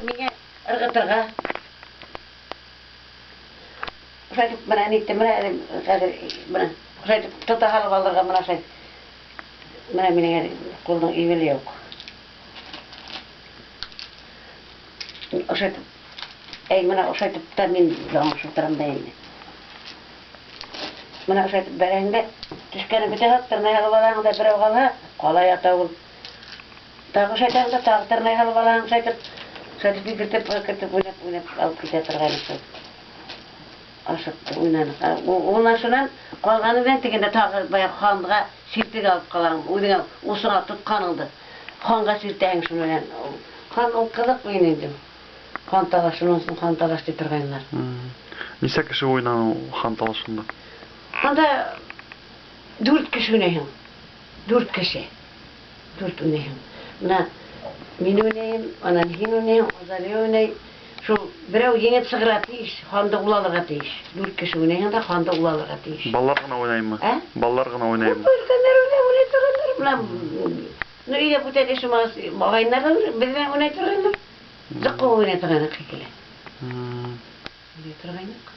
Миңә ырғытырға. Шулай итеп, бына нитте, бына хәҙер бына шулай итеп тота һалып алырға бына шулай. Бына минең әле ҡулдың ибеле юҡ. Ошо итеп, әй, бына ошо итеп та мин яңылыш ултырам да инде. Бына ошо итеп бәрәһең дә, төшкәнен көтә һалып, тырнай һалып алаһың да, берәү ҡалһа, ҡала ята ул. Тағы ошо да тағы тырнай һалып алаһың, шулай итеп һикертеп, һикертеп, уйнап, уйнап алып китә торғайныҡ шул. Ашыҡты уйнаныҡ. Унан шунан ҡалғаны менән тегендә тағы баяғы ханға сиртеп алып ҡалаң, үҙеңә усыңа тотҡаныңды. Ханға сиртәһең шуны менән. Хан ул ҡыҙыҡ уйын инде. Хан талаш, шунан һуң хан талаш ти торғайнылар. Нисә кеше уйнаны ул хан талашында? Анда дүрт кеше уйнайһың. Дүрт кеше. Дүрт уйнайһың. Бына мин уйнайым, анан һин уйнайһың, Азалия уйнай. Шул берәү еңеп сығырға тейеш, ханды ул алырға тейеш. Дүрт кеше уйнайһың да ханды ул алырға тейеш. Балалар ғына уйнаймы? Ә? Балалар ғына уйнаймы? Өлкәндәр уйнай, уйнай торғандар. Бына, ну, өйҙә бүтән эш булмағас, ағайындар ҙа беҙ менән уйнай торғайнылар. Зыҡ ҡыуып уйнай торғайныҡ шикелле. Уйнай торғайныҡ.